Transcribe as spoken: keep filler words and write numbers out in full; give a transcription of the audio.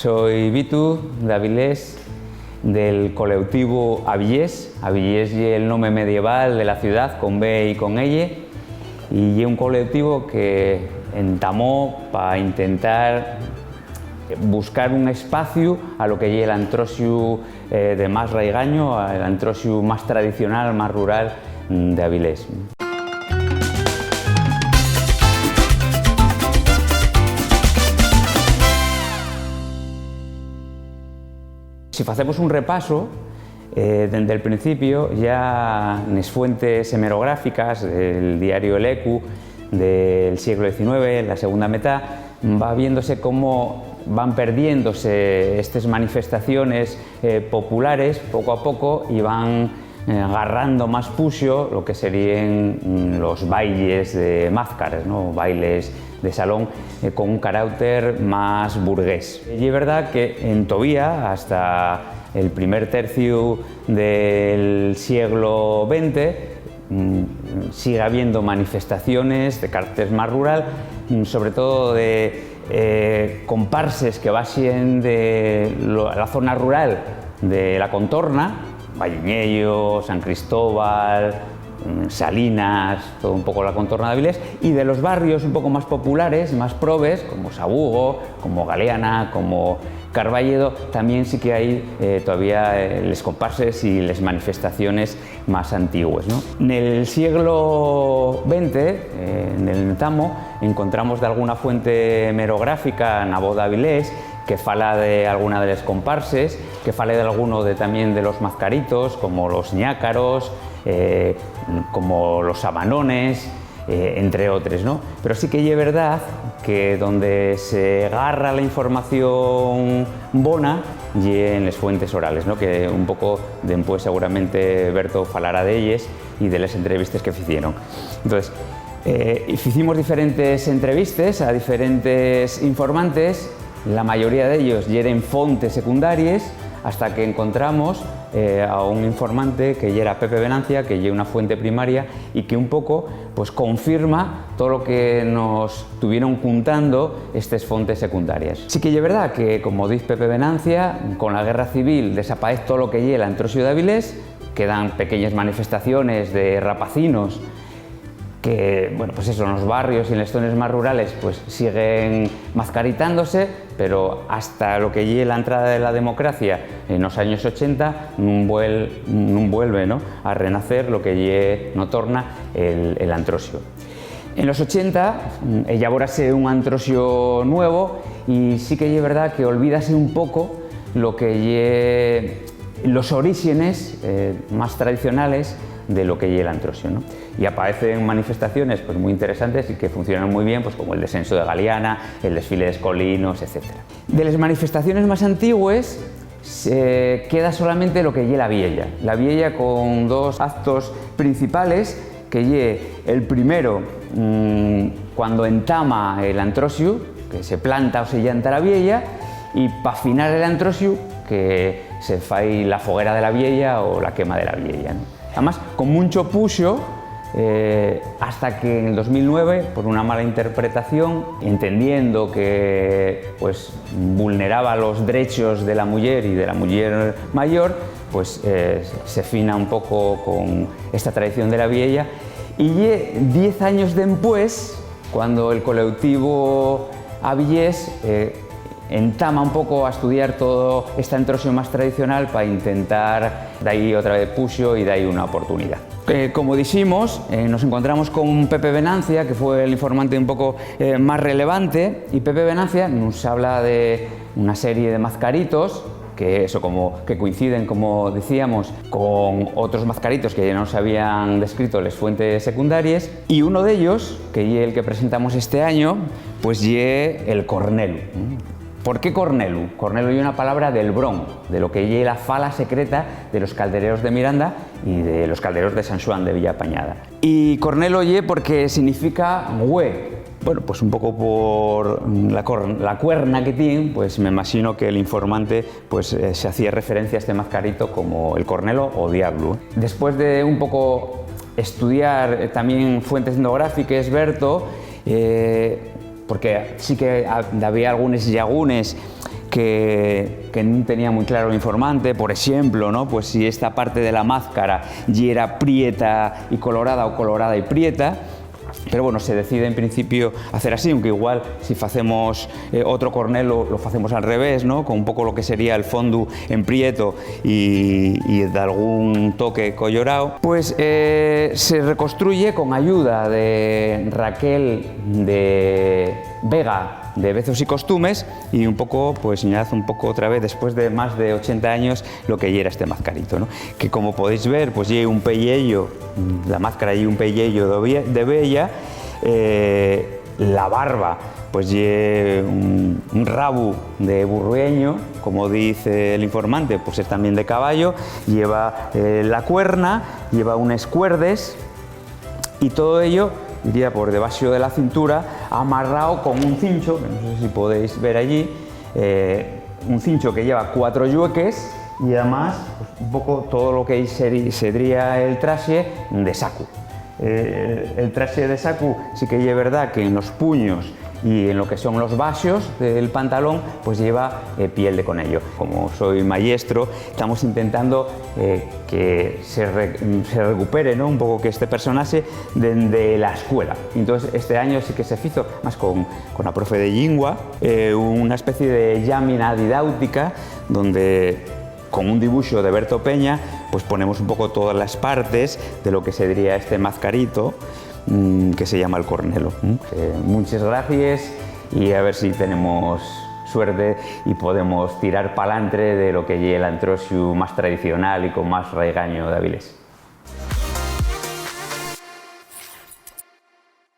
Soi Vitu, d'Avilés, del coleutivu Avilés. Avilés ye el nome medieval de la ciudá, con B y con L, y ye un coleutivu que entamó pa intentar buscar un espaciu a lo que ye l'antroxu, eh, de más raigaño, a l'antroxu más tradicional, más rural, mm, d'Avilés. Si facemos un repasu, eh, dende el principiu, ya nes fuentes hemerográficas del diario El Ecu del sieglu diecinueve, la segunda metá, va viéndose cómo van perdiéndose estes manifestaciones, eh, populares poco a poco y van, eh, garrando más puxo lo que seríen, mm, los bailes de mázcares, ¿no? Bailes de salón, eh, con un carácter más burgués. Y es verdad que entovía, hasta el primer terciu del sieglu veinte, mm, sigue habiendo manifestaciones de carácter más rural, mm, sobre todo de, eh, comparses que baxen de lo, la zona rural de la contorna, Valliñeyo, San Cristóbal, mm, Salinas, todo un poco la contorna d'Avilés, y de los barrios un poco más populares, más probes, como Sabugo, como Galeana, como Carballedo, también sí que hay, eh, todavía, eh, les comparses y les manifestaciones más antigües, ¿no? Nel sieglu veinte, eh, nel entamo, encontramos d'alguna fuente hemerográfica na voz d'Avilés que fala de alguna de les comparses, que fale de alguno de, también de los mazcaritos, como los ñácaros, eh, como los sabanones, eh, entre otres, ¿no? Pero sí que ye verdad que donde se garra la información bona ye en les fuentes orales, ¿no? Que un poco dempués seguramente Berto falará d'elles y de les entrevistes que ficieron. Entonces, eh, ficimos diferentes entrevistes a diferentes informantes, la mayoría d'ellos yeren fontes secundaries, hasta que encontramos, eh, a un informante que yera Pepe Venancia, que ye una fuente primaria y que un poco, pues, confirma todo lo que nos tuvieron contando estes fontes secundarias. Sí que ye verdad que, como diz Pepe Venancia, con la guerra civil desapaez todo lo que ye l'antroxu d'Avilés, quedan pequeñes manifestaciones de rapacinos que, bueno, pues eso, en los barrios y en les zones más rurales, pues, siguen mazcaritándose, pero hasta lo que ye la entrada de la democracia en los años ochenta nun vuel-, nun vuelve, ¿no?, a renacer lo que ye, no torna el, el antroxu. En los ochenta, mm, elabórase un antroxu nuevo y sí que ye verdad que olvídase un poco lo que ye los oríxenes, eh, más tradicionales de lo que ye l'antroxu, ¿no? Y apaecen manifestaciones, pues, muy interesantes y que funcionan muy bien, pues, como el descenso de Galeana, el desfile de Escolinos, etcétera. De les manifestaciones más antigües, se queda solamente lo que ye la Viella. La Viella con dos actos principales, que ye el primero, mm, cuando entama el antroxu, que se planta o se llanta la Viella, y pa finar el antroxu, que se fai la foguera de la Viella o la quema de la Viella, ¿no? Además, con muncho puxo, eh, hasta que en el dos mil nueve, por una mala interpretación, entendiendo que, pues, vulneraba los drechos de la muyer y de la muyer mayor, pues, eh, se fina un poco con esta tradición de la Viella. Y ye diez años dempués, cuando el coleutivo Avilés, eh, entama un poco a estudiar todo este antroxu más tradicional pa intentar dar-y otra vez puxo y dar-y una oportunidad. Eh, como diximos, eh, nos encontramos con Pepe Venancia, que fue el informante un poco, eh, más relevante, y Pepe Venancia nos habla de una serie de mazcaritos que, eso, como que coinciden, como decíamos, con otros mazcaritos que ya nos habían descrito les fuentes secundarias, y uno d'ellos, que ye el que presentamos este año, pues ye el cornelu. ¿Por qué cornelu? Cornelu ye una palabra del Bron, de lo que ye la fala secreta de los caldereros de Miranda y de los caldereros de San Xuan de Villapañada. Y cornelu ye porque significa güe. Bueno, pues un poco por la cor-, la cuerna que tien, pues me imagino que el informante, pues, eh, se hacía referencia a este mazcarito como el cornelu o diablu. Después de un poco estudiar, eh, también fuentes etnográfiques, Berto, eh, porque sí que ha-, había algunes llagunes, que, que nun tenía mui claro l'informante, por exemplo, ¿no? Pues si esta parte de la mázcara yera prieta y colorada o colorada y prieta, pero bueno, se decide en principio hacer así, aunque igual si facemos eh, otro cornelo lo facemos al revés, ¿no? Con un poco lo que sería el fondu en prieto y, y d'algún toque collorao, pues eh, se reconstruye con ayuda de Raquel de Vega de Vezos y Costumes y un poco, pues, ñaz un poco otra vez, después de más de ochenta años, lo que yera este mazcarito, ¿no? Que como podéis ver, pues ye un peyello, la mázcara ye un peyello de ovie- de bella, eh, la barba, pues ye un, un rabu de burrueño, como dice el informante, pues es también de caballo, lleva eh, la cuerna, lleva unes cuerdes, y todo ello iría por debaxo de la cintura, amarrao con un cincho, que no sé si podéis ver allí, eh, un cincho que lleva cuatro llueques y además pues, un poco todo lo que seri- sedría el traxe de sacu. Eh, el traxe de sacu sí que ye verdad que en los puños y en lo que son los baxos del pantalón, pues lleva eh, piel de conello. Como soy maestro, estamos intentando eh, que se, re- se recupere, ¿no? Un poco que este personaje de, de la escuela. Entonces, este año sí que se hizo, más con, con la profe de lingua, eh, una especie de llámina didáutica donde con un dibujo de Berto Peña, pues ponemos un poco todas las partes de lo que se diría este mazcarito mm, que se llama el cornelo. ¿Mm? Eh, muchas gracias y a ver si tenemos suerte y podemos tirar pa'lantre de lo que ye el antroxu más tradicional y con más raigaño de Avilés.